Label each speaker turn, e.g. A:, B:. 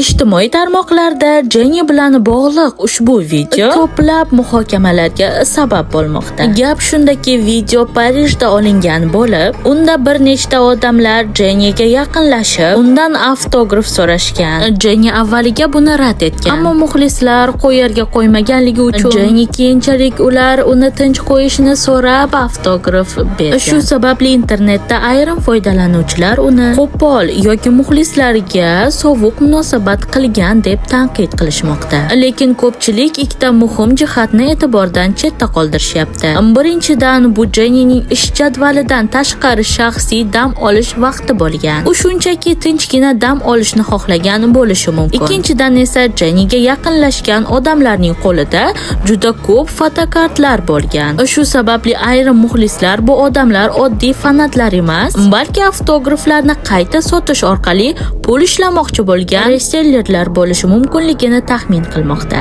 A: Ijtimoiy tarmoqlarda Jenni bilan bog'liq ushbu video ko'plab muhokamalarga sabab bo'lmoqda. Gap shundaki, video Parijda olingan bo'lib, unda bir nechta odamlar Jenniga yaqinlashib, undan avtograf so'rashgan. Jenni avvaliga buni rad etgan. Ammo muxlislar qo'yarga qo'ymaganligi uchun Jenni keyinchalik ular uni tinch qo'yishini so'rab avtograf bergan. Shu sababli internetda ayrim foydalanuvchilar uni qo'pol yoki muxlislarga sovuq munosabat qilgan deb tanqid qilishmoqda. Lekin ko'pchilik ikkita muhim jihatni e'tibordan chetda qoldirishyapti. Birinchidan, bu Jennining ish jadvalidan tashqari shaxsiy dam olish vaqti bo'lgan. U shunchaki tinchgina dam olishni xohlagan bo'lishi mumkin. Ikkinchidan esa, Jenniga yaqinlashgan odamlarning qo'lida juda ko'p fotokartlar bo'lgan. Shu sababli ayrim muxlislar bu odamlar oddiy fanatlar emas, balki avtograflarni qayta sotish orqali pul ishlamoqchi bo'lgan resellerlar bo'lishi mumkinligini taxmin qilmoqda.